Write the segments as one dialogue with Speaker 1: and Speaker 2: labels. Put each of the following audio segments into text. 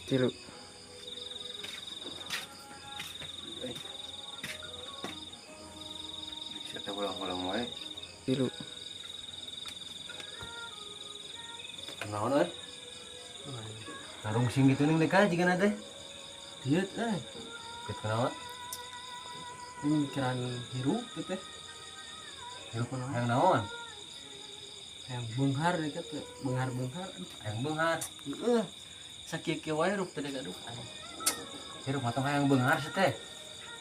Speaker 1: Tilu.
Speaker 2: Bisa teh ulang-ulang wae.
Speaker 1: Tilu.
Speaker 2: Kunaon euy? Ngarungsing gitu ning deka jigana teh.
Speaker 3: Diet eh.
Speaker 2: Kitu kunaon?
Speaker 3: Ini mikiran hirup gitu teh.
Speaker 2: Hirup hayang naon?
Speaker 3: Yang beunghar deket teh, beunghar-beunghar.
Speaker 2: Hayang beunghar.
Speaker 3: Heeh. Sakieu-kieu wae hirup teh aduh.
Speaker 2: Hirup mah tong hayang beunghar sih teh.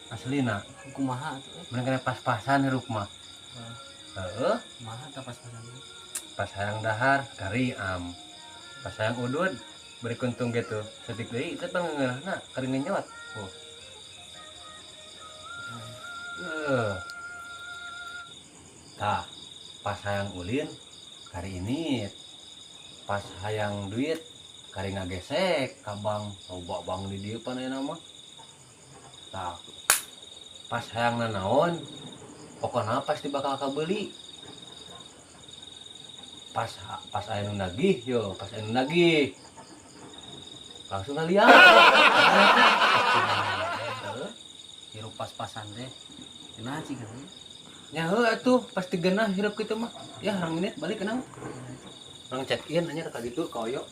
Speaker 2: Aslina,
Speaker 3: Kumaha atuh eh.
Speaker 2: mending kena pas-pasan hirup mah. Heeh,
Speaker 3: Kumaha tah pas-pasan teh?
Speaker 2: Pas hayang dahar kari am. Pas hayang udud beri kuntung gitu. Setik deui teh pangeungeunahna kari ngenyot. Oh. Eh. Tah, pas hayang ulin kari ini, pas hayang duit kari ngagesek ka bank, loba bank di dieu pan ayeuna mah. Tah, pas hayang nanaon pokokna pasti bakal kabeli. Pas pas aya nu nagih yo, pas aya nu nagih langsung ngaliat. Heeh.
Speaker 3: Hirup pas-pasan teh. Kunaha cing kan?
Speaker 2: Nya heuh atuh, pasti genah hirup kitu mah. Ya, urang menit balik kenang. Urang check in nya ka ditu ka Oyo.